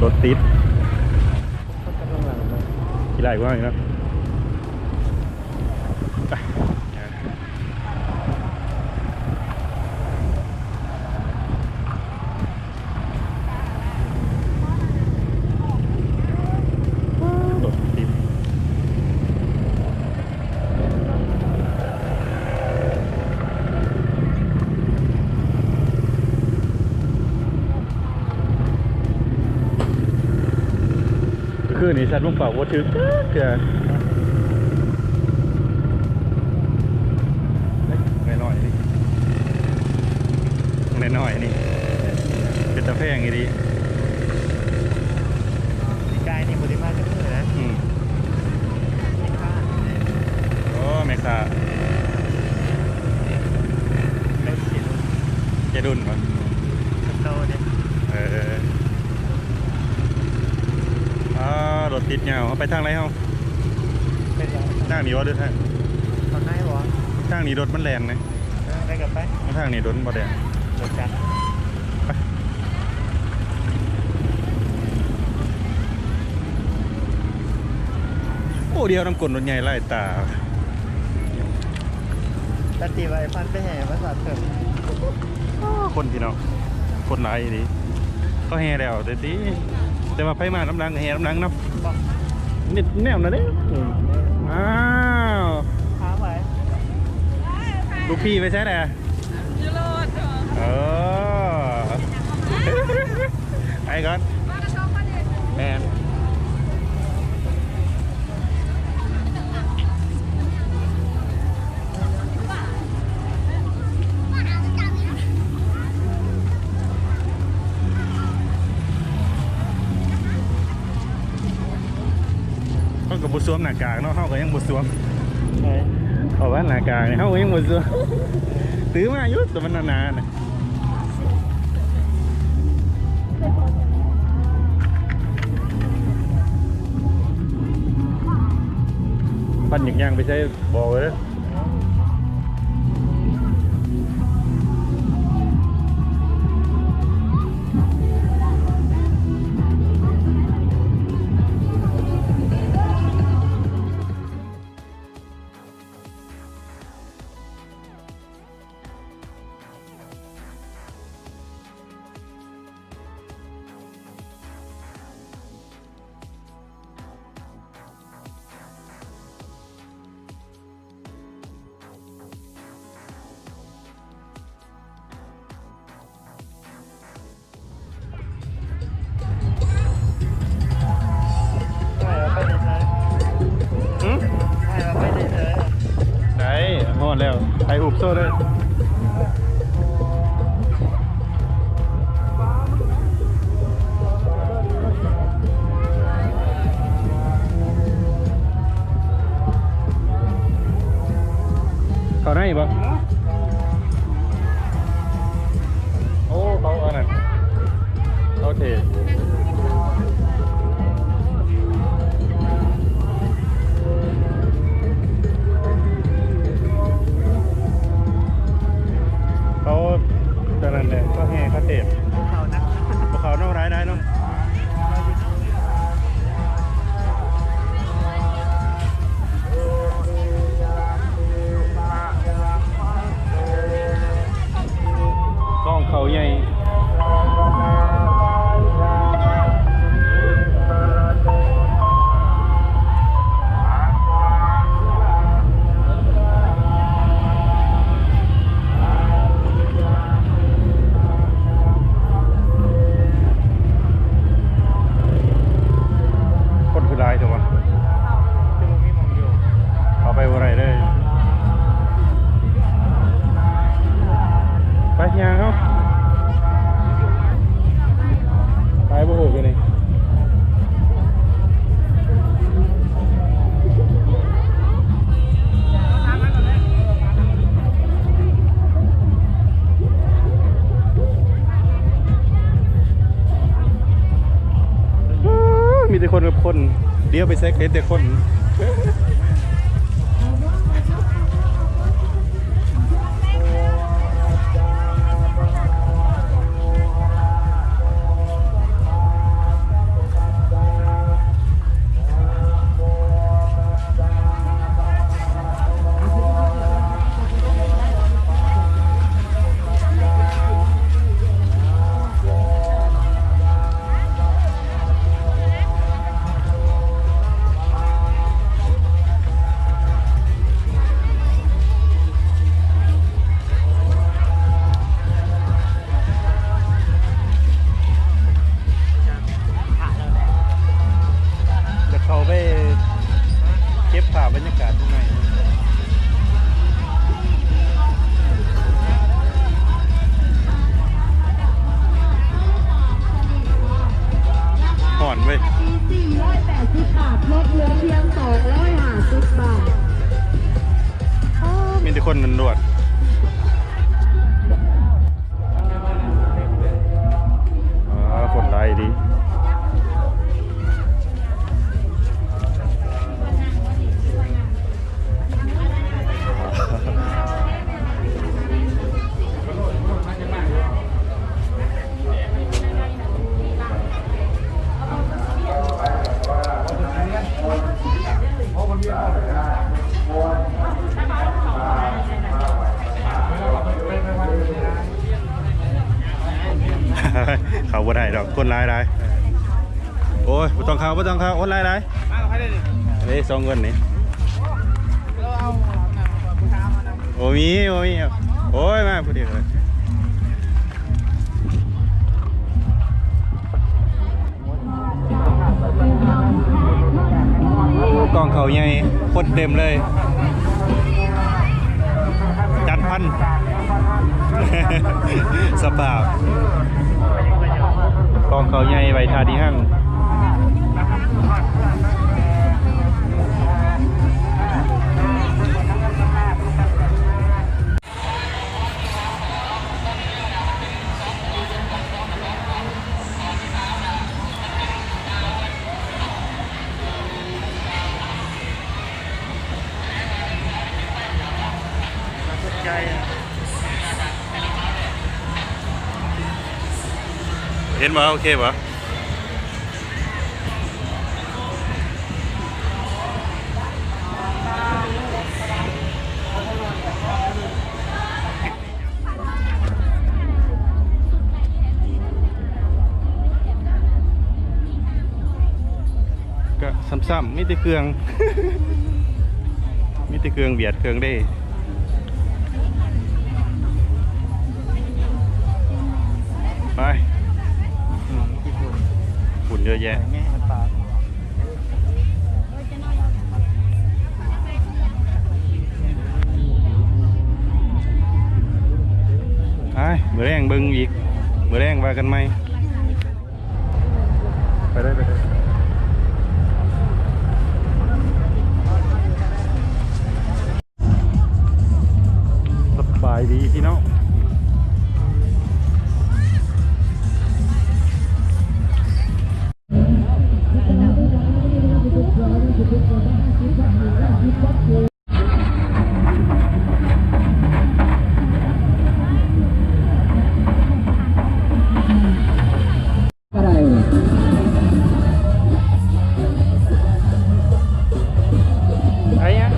ລົດຕິດ ຂີ່ຫຼາຍກວ່າອີກເນາະ. ລົດຕິດ ຄືນນີ້ສັດໝາກເປົາບໍ່ຖືກຈັກເທື່ອ. ນ້ອຍໆນີ້ ນ້ອຍໆນີ້ ເປັນຕາແພງອີ່ຫຼີ. ປີກາຍນີ້ບໍ່ໄດ້ມາຈັກມື້ນະ. ອືມ ໂອ້ ແມ່ຄ້າ ເຈົ້າດຸນບໍ່? ເອີ ອ່າ ລົດຕິດຍາວ. ເຮົາໄປທາງໃດເຮົາ? ໄປທາງ ທາງນີ້ບໍ່ ຫຼືທາງ ທາງໃນບໍ່? ທາງນີ້ລົດມັນແລ່ນນະ. ເອີ ໄປກໍໄປ ທາງນີ້ລົດມັນບໍ່ແລ່ນ. ລົດຈັກ ໄປ. ໂອ້ ດຽວນຳກົ້ນລົດໃຫຍ່ຫຼາຍຕາ. ຕາຕີວ່າໄອ້ພັນໄປແຫ່ມາສາດເຖິງ. ຄົນພີ່ນ້ອງ ຄົນຫຼາຍອີ່ຫຼີ. ເຂົາແຫ່ແລ້ວແຕ່ຕິ ແຕ່ວ່າໃຜມານຳຫຼັງກໍແຫ່ນຳຫຼັງນຳ. ແນວນັ້ນເດ້. ອືມ ອ້າວ ລູກພີ່ໄປໃສແລ້ວ? ຢູ່ລົດ. ເອີ ໄປກ່ອນ. ແມ່ນ. ເຂົາກໍບໍ່ສວມໜ້າກາກເນາະ ເຮົາກໍຍັງບໍ່ສວມ. ເອີ ເພາະວ່າໜ້າກາກນີ້ເຮົາກໍຍັງບໍ່ສວມ. ຖືມາຢູ່ ແຕ່ມັນໜາໆນະ. ພັນຢາກຍ່າງໄປໃສ ບອກເລີຍ. ຫຶ? ໄດ້ ຮອດແລ້ວ ຖ່າຍຮູບໂຊເລີຍ. ເຂົ້າໃນບໍ່? ໂອ້ ເຂົາອັນນັ້ນ ເຂົາເທດ ເຂົາ ຕອນນັ້ນແຫຼະ ເຂົາແຫ່ເຂົາເທດ ບໍ່ເຂົ້ານະ ບໍ່ເຂົ້າເນາະ ໄດ້ ໄດ້ເນາະ. ກອງເຂົ້າໃຫຍ່ ຄົນຄືຫຼາຍແທ້ວະ ຄືບໍ່ມີໝ່ອງຢູ່ ເຂົ້າໄປບໍ່ໄດ້ເລີຍ. ໄປຍ່າງເຮົາ ໄປບໍ່ຮູ້ຢູ່ນີ້. ມີແຕ່ຄົນກັບຄົນ ດຽວໄປໃສກໍເຫັນແຕ່ຄົນ. ໂອ້ ຮ້ອນເວີຍ ສີ່ຮ້ອຍແປດສິບບາດ ລົດເຫຼືອພຽງສອງຮ້ອຍຫ້າສິບບາດ. ໂອ້ ມີແຕ່ຄົນນວດໆ. ອໍ ຄົນຫຼາຍອີ່ຫຼີ. ເຂົ້າບໍ່ໄດ້ດອກ ຄົນຫຼາຍໆ. ໂອ້ຍ ບໍ່ຕ້ອງເຂົ້າ ບໍ່ຕ້ອງເຂົ້າ ຄົນຫຼາຍໆ. ມາກັບໃຜເດ້ນີ້? ເດ້ ສອງຄົນນີ້. ບໍ່ມີ ບໍ່ມີ. ໂອ້ຍ ມາຜູ້ດຽວເລີຍ. ໂອ້ ກອງເຂົ້າໃຫຍ່ ຄົນເຕັມເລີຍ. ຈານພັນ ສະພາບ ກອງເຂົ້າໃຫຍ່ໄວ້ທ່າທີ່ຮັ່ງ. ເຫັນບໍ່? ໂອເຄບໍ່? ກະຊ້ຳໆ ມີແຕ່ເຄື່ອງ ມີແຕ່ເຄື່ອງຫວຽດເຄື່ອງເດ. ໄປ ອືມ ຝຸ່ນເຍອະແຍະ. ໄປ ມື້ແລງເບິ່ງອີກ ມື້ແລງວ່າກັນໃໝ່. ໄປເລີຍ ໄປເລີຍ. ສະບາຍດີພີ່ນ້ອງ. ໄອ້ຫຍັງ?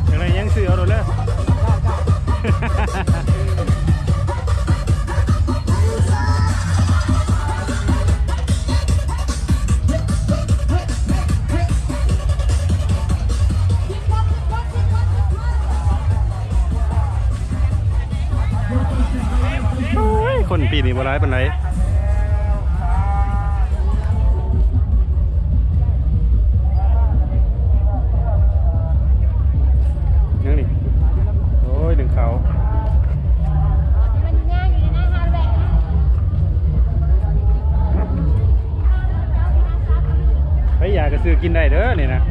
ຈັ່ງໃດຍັງຊື້ເອົາໂລດເດີ. ໂອ້ຍ ຄົນປີນີ້ບໍ່ຫຼາຍປານໃດ. ຍັງນີ້ ໂອ້ຍ ໜຶ້ງເຂົ້າ. ໄປຢາກະຊື້ກິນໄດ້ເດີນີ້ນະ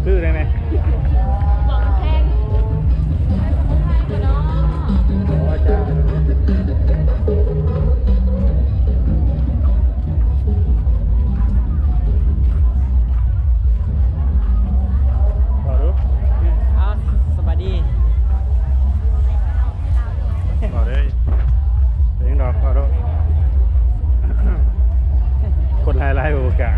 ຊື້ໄດ້ແມະ. ເວົ້າດູ. ເອົາ ສະບາຍດີ. ເວົ້າເລີຍ ເປັນຫຍັງດອກ ເວົ້າໂລດ. ຄົນຫຼາຍໆ ບໍ່ກ້າ.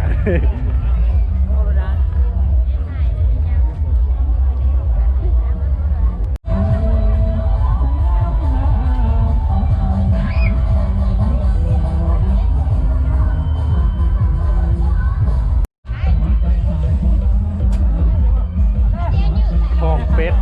ທ້ອງເປັດ.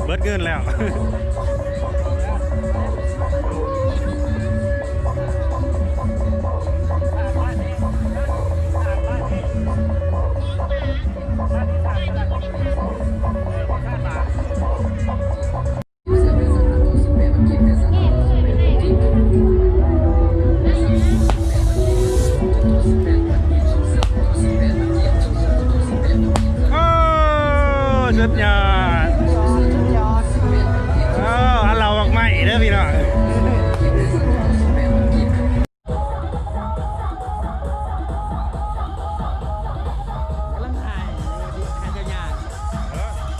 ເບິດເງິນແລ້ວ. ໂອ້ ສຸດຍອດ. ເອີ ເອົາເຫຼົ້າໝາກໄມ້ເດີພີ່ນ້ອງ. ກຳລັງຖ່າຍ ຖ່າຍຍາກ.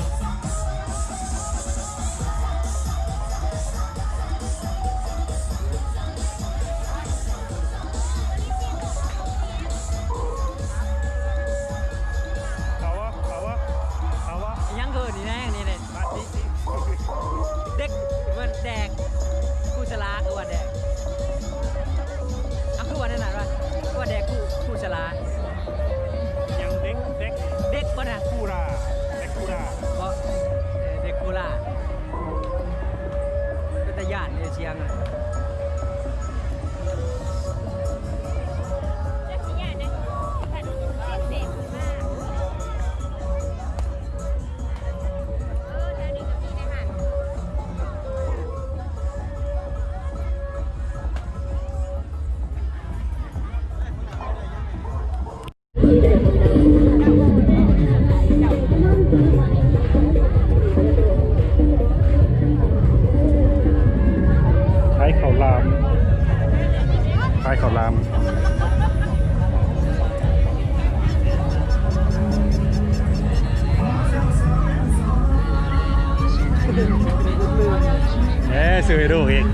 ເອົາວະ ເອົາວະ ເອົາວະ ຍັງເກີນນີ້ແນ່ ນີ້ແຫຼະ. ເດັກ ເພິ່ນແດກ ຄູສະລາ ຄືວ່າແດກ ເອົາ ຄືວ່າແນວນັ້ນວະ ຄືວ່າແດກ ຄູ ຄູສະລາ ຫຍັງ ເດັກ ເດັກ ເດັກບໍ່ນະ ຄູລາ ເດັກຄູລາ ເບາະ ເອີ ເດັກຄູລາ ເປັນຕາຢ້ານເດ ສຽງນະ. ຂາຍເຂົ້າຫຼາມ ຂາຍເຂົ້າຫຼາມ. ເອີ ຊື້ໃຫ້ລູກອີກ.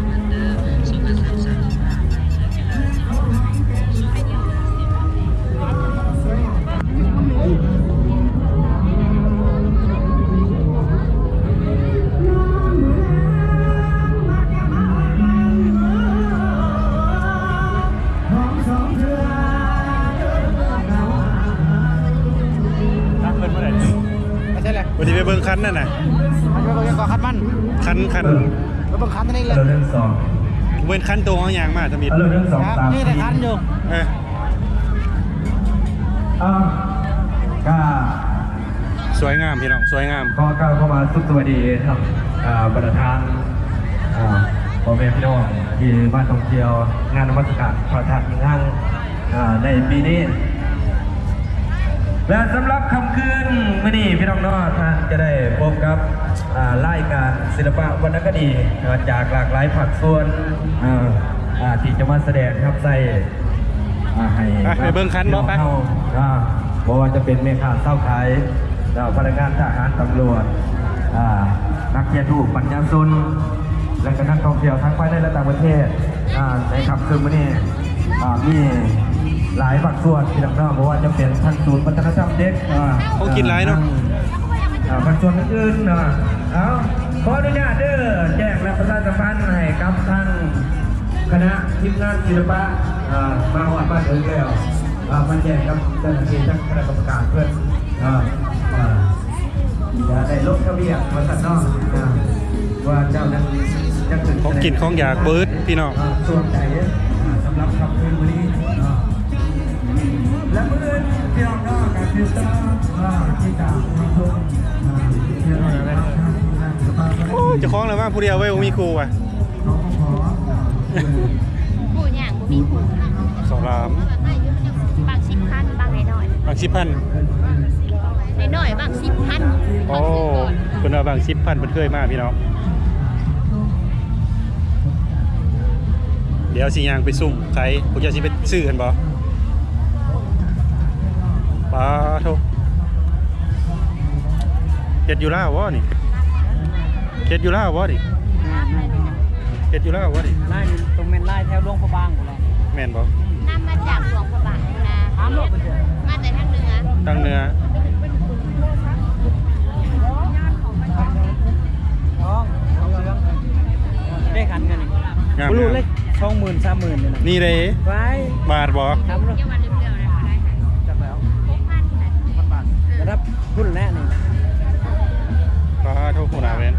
ເພິ່ນບໍ່ໄດ້ ໄປໃສລະ? ບໍ່ໄດ້ໄປເບິ່ງຄັນນັ້ນນະ. ໄປເບິ່ງ ເບິ່ງຄັນມັນ ຄັນ ຄັນ ໄປເບິ່ງຄັນນັ້ນເອງແຫຼະ. ເບິ່ງຄັນໂຕເຮົາຍ່າງມາທຳອິດ ມີແຕ່ຄັນຢູ່. ເອີ ອ້າວ ກະ ສວຍງາມພີ່ນ້ອງ ສວຍງາມ. ຂໍກ່າວຄຳວ່າສຸກສະຫວັດດີເນາະ ອ່າ ບັນດາທ່ານ ອ່າ ພໍ່ແມ່ພີ່ນ້ອງທີ່ມາທ່ອງທ່ຽວງານນະມັດສະການພະທາດຫິນຮັງ ອ່າ ໃນປີນີ້ ແລະ ສຳລັບຄ່ຳຄືນມື້ນີ້ພີ່ນ້ອງເນາະ ທ່ານຈະໄດ້ພົບກັບ ອ່າ ລາຍການສິລະປະວັນນະຄະດີ ອ່າ ຈາກຫຼາກຫຼາຍພາກສ່ວນ ອ່າ ອ່າ ທີ່ຈະມາສະແດງຮັບໃຊ້ ອ່າ ໃຫ້ ໄປເບິ່ງຄັນບໍ່ ໄປ ເຮົາ ອ່າ ບໍ່ວ່າຈະເປັນແມ່ຄ້າຊາວຂາຍ ແລ້ວພະນັກງານທະຫານ ຕຳຫຼວດ ອ່າ ນັກຂຽນຮູບ ປັນຍາຊົນ ແລະ ກະນັກທ່ອງທ່ຽວທັງພາຍໃນ ແລະ ຕ່າງປະເທດ ອ່າ ໃນຄ່ຳຄືນມື້ນີ້ ອ່າ ມີຫຼາຍພາກສ່ວນພີ່ນ້ອງເນາະ ບໍ່ວ່າຈະເປັນທາງສູນວັດທະນະທຳເດັກ ອ່າ ຂອງກິນຫຼາຍເນາະ ອ່າ ພາກສ່ວນອື່ນໆ ເນາະ. ເອົາ ຂໍອະນຸຍາດເດີ ແຈ້ງ ແລະ ປະຊາສຳພັນໃຫ້ກັບທາງ ຄະນະທີມງານສິລະປະ ເອີ ມາຮອດມາເຖິງແລ້ວ ເອີ ມາແຈ້ງກັບເຈົ້າໜ້າທີ່ທາງຄະນະກຳມະການເພິ່ນ ເອີ ເອີ ຈະໄດ້ລົງທະບຽນວ່າຊັ້ນເນາະ ເອີ ວ່າເຈົ້ານັ້ນຈະຂຶ້ນ ຂອງກິນຂອງຢາກເບີດພີ່ນ້ອງ ເອີ ສ່ວນໃດ ເອີ ສຳລັບຄ່ຳຄືນມື້ນີ້ ເອີ ແລະ ມື້ອື່ນພີ່ນ້ອງເນາະ ກະຄືຕ້ອງ ເອີ ຕິດຕາມຮັບຊົມ ເອີ ເລື່ອງລາວທາງທີມງານສິລະປະ. ໂອ້ ເຈົ້າຂອງລະມາຜູ້ດຽວເວີຍ ບໍ່ມີຄູ່ວ່ະ. ຜູ້ຫຍັງບໍ່ມີຜູ້ ສອງລາມ ບາງສິບພັນ ບາງໜ້ອຍໆ ບາງສິບພັນ ໜ້ອຍໆ ບາງສິບພັນ. ໂອ້ ເພິ່ນວ່າບາງສິບພັນ ເພິ່ນເຄີຍມາພີ່ນ້ອງ. ດຽວຊິຍ່າງໄປຊຸມໄຄ ພວກເຈົ້າຊິໄປຊື້ຫັ້ນບໍ່? ປາໂທ ເຮັດຢູ່ລາວບໍ່ນີ້? ເຮັດຢູ່ລາວບໍ່ນີ້? ເຮັດຢູ່ລາວບໍ່ນີ້? ລາຍນີ້ຕ້ອງແມ່ນລາຍແຖວຫຼວງພະບາງພຸ້ນແຫຼະ. ແມ່ນບໍ່? ນຳມາຈາກຫຼວງພະບາງພຸ້ນນະ. ຖາມໂລດເພິ່ນເທື່ອ. ມາແຕ່ທາງເໜືອ. ທາງເໜືອ. ໄດ້ຄັນກັນນີ້. ງາມ ບໍ່ຮູ້ເລີຍ ສອງໝື່ນ ສາມໝື່ນນີ້ນະ. ນີ້ເດ້. ຫວາຍ ບາດບໍ່? ຖາມໂລດ. ຈັກແລ້ວ. ຫົກພັນ ຫົກພັນບາດ. ລະດັບ ພຸ້ນແຫຼະນີ້. ປາໂທ ຫົວໜ້າແວ່ນ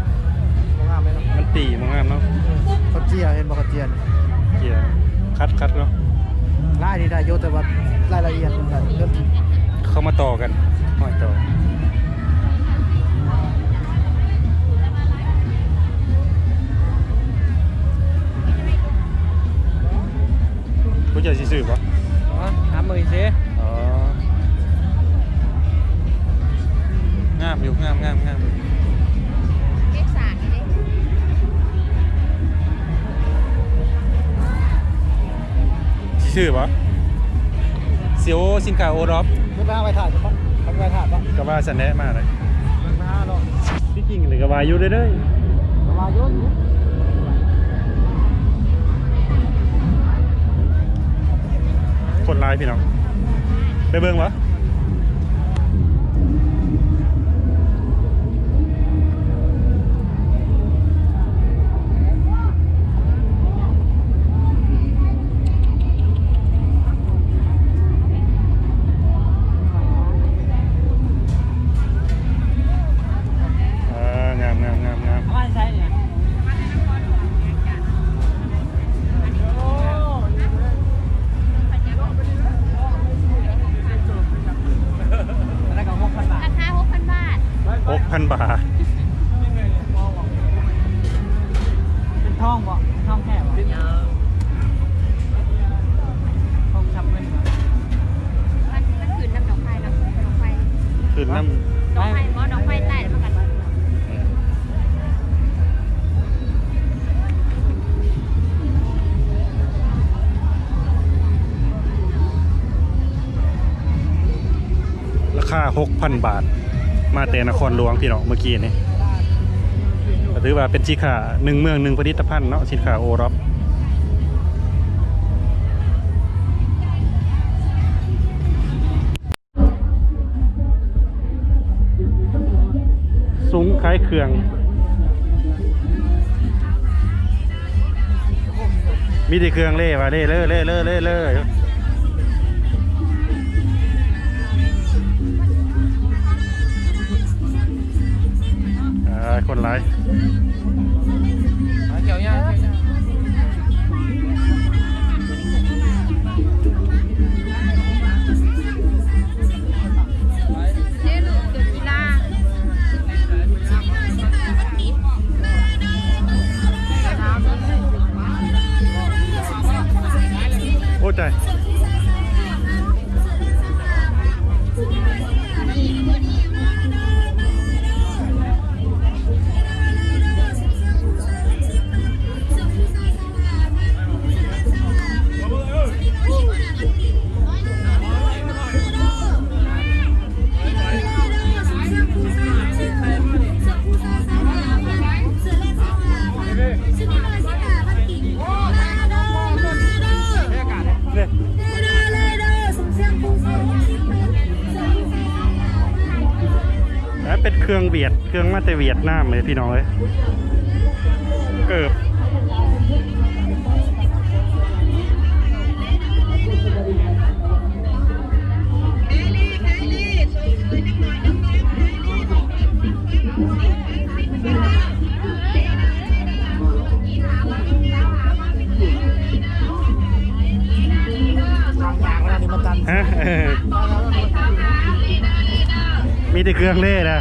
ຢູ່ ງາມໆໆ ເກັບສາກນີ້ເດ້ ຊິຊື້ບໍ່? ຊິໂອ ສິນຄ້າໂອດອບ ເພິ່ນໄປຫາໄວ້ຖ້າ ເພິ່ນໄປຫາໄວ້ຖ້າ ກໍວ່າຊັ້ນແຫຼະ ມາເລີຍ ເພິ່ນໄປຫາເນາະ ທີ່ຈິງນີ້ກໍວ່າຢູ່ເດີ້ ກໍວ່າຢູ່ ຄົນຫຼາຍພີ່ນ້ອງ ໄປເບິ່ງບໍ່? ເອີ ງາມໆໆໆ ເອົາມາໃສ່ນີ້ນະ ອັນນັ້ນກໍຫົກພັນບາດ ລາຄາຫົກພັນບາດ ຫົກພັນບາດ ເປັນທອງບໍ່? ເປັນທອງແທ້ບໍ່? ເປັນທອງຊຳເງິນບໍ່? ມັນ ມັນຂຶ້ນນຳດອກໄຟເນາະ ດອກໄຟ ຂຶ້ນນຳ ດອກໄຟບໍ່? ດອກໄຟໃຕ້ແລ້ວມັນກໍ ລາຄາຫົກພັນບາດ ມາແຕ່ນະຄອນຫຼວງພີ່ນ້ອງ ມື້ກີ້ນີ້ ກໍຖືວ່າເປັນສິນຄ້າໜຶ່ງເມືອງໜຶ່ງຜະລິດຕະພັນເນາະ ສິນຄ້າໂອດອບ. ສູງຂາຍເຄື່ອງ ມີແຕ່ເຄື່ອງເລວ່າເລເລີ ເລເລີ ເລເລີ ເອີ ຄົນຫຼາຍ ໂອ້ ຕາຍ. ແລະ ເປັນເຄື່ອງຫວຽດ ເຄື່ອງມາແຕ່ຫວຽດນາມເລີຍພີ່ນ້ອງເອີຍ ເກີບ. ຮະ ເອີ ມີແຕ່ເຄື່ອງເລນະ. ເດີ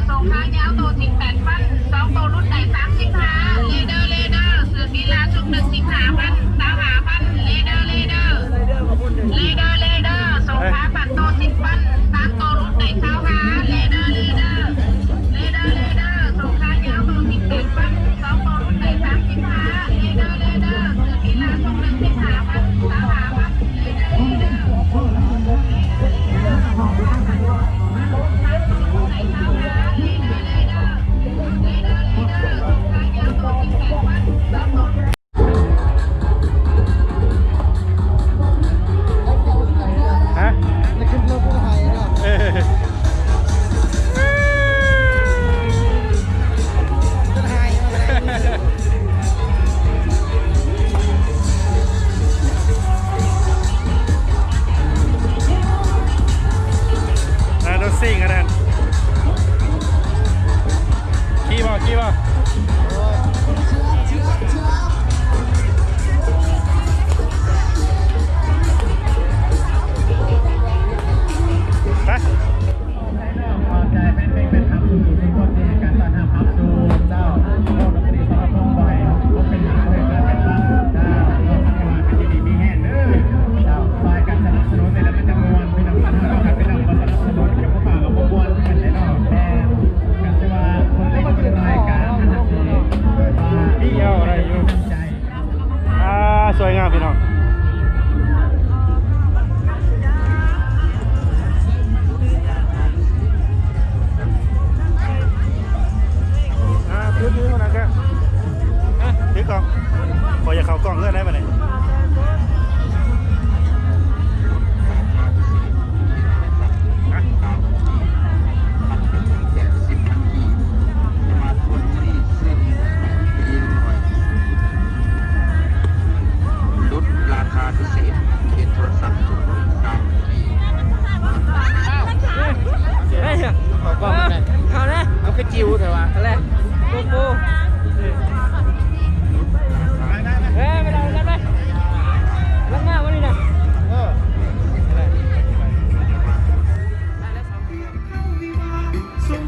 ສົ່ງຂາຍາວໂຕສິບແປດພັນ ສອງໂຕຫຼຸດໄດ້ສາມສິບຫ້າ ເລເດີ ເລເດີ ເສື້ອກິລາຊຸດໜຶ່ງສິບຫ້າພັນ ຊາວຫ້າພັນ ເລເດີ ເລເດີ ເລເດີ ເລເດີ ສົ່ງຂາຍພັນໂຕສິບພັນ ສາມໂຕຫຼຸດໄດ້ຊາວຫ້າ ເລເດີ ເລເດີ ເລເດີ ເລເດີ ສົ່ງຂາຍາວໂຕສິບແປດພັນ ສອງໂຕຫຼຸດໄດ້ສາມສິບຫ້າ ເລເດີ ເລເດີ ເສື້ອກິລາຊຸດໜຶ່ງສິບຫ້າພັນ ຊາວຫ້າພັນ ເລເດີ ເລເດີ. ຮະ? ອ່າ ລົດຊິງອັນນັ້ນ ຂີ່ບໍ່? ຂີ່ບໍ່? ໄປ. ຂອບໃຈແຟນເພງແຟນຄລັບທຸກໆຄົນທີ່ໃຫ້ການຕ້ອນຮັບເຮົາສູ່ເຈົ້າ ວົງດົນຕີສອນພະພົງ ບໍ່ໃຫ້ພົບເປັນຫາເລີຍ ເກີດເປັນລາວເຈົ້າ ຂໍໃຫ້ວ່າຢູ່ດີມີແຮງເດີເຈົ້າ ຊ່ອຍກັນສະໜັບສະໜູນນີ້ແຫຼະ ມັນຈະມ່ວນ ພີ່ນ້ອງ ຄັນເຮົາ ຄັນພີ່ນ້ອງບໍ່ສະໜັບສະໜູນ ກໍບໍ່ຟ້າວ ກໍບໍ່ມ່ວນຄືກັນແຫຼະເນາະ ແມ່ນ. ເຂົ້າກ້ອງ ເອີ ໄດ້ ເຂົ້ານະ ເອົາຄືຈິ້ວແທ້ວະ ນັ້ນແຫຼະ ໂກໂກ້ ເອີ ເອີ ໄປເອົາກັນໄປ ລັງມາບໍ່ນີ້ນະ ເອີ ໄດ້ແລ້ວສອງ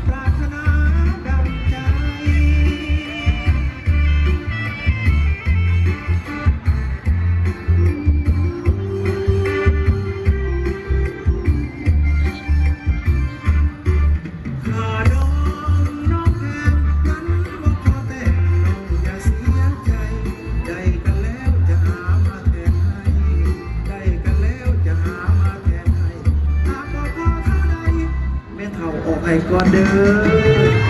ແມ່ເຖົ້າອອກໃຫ້ກ່ອນເດີ້.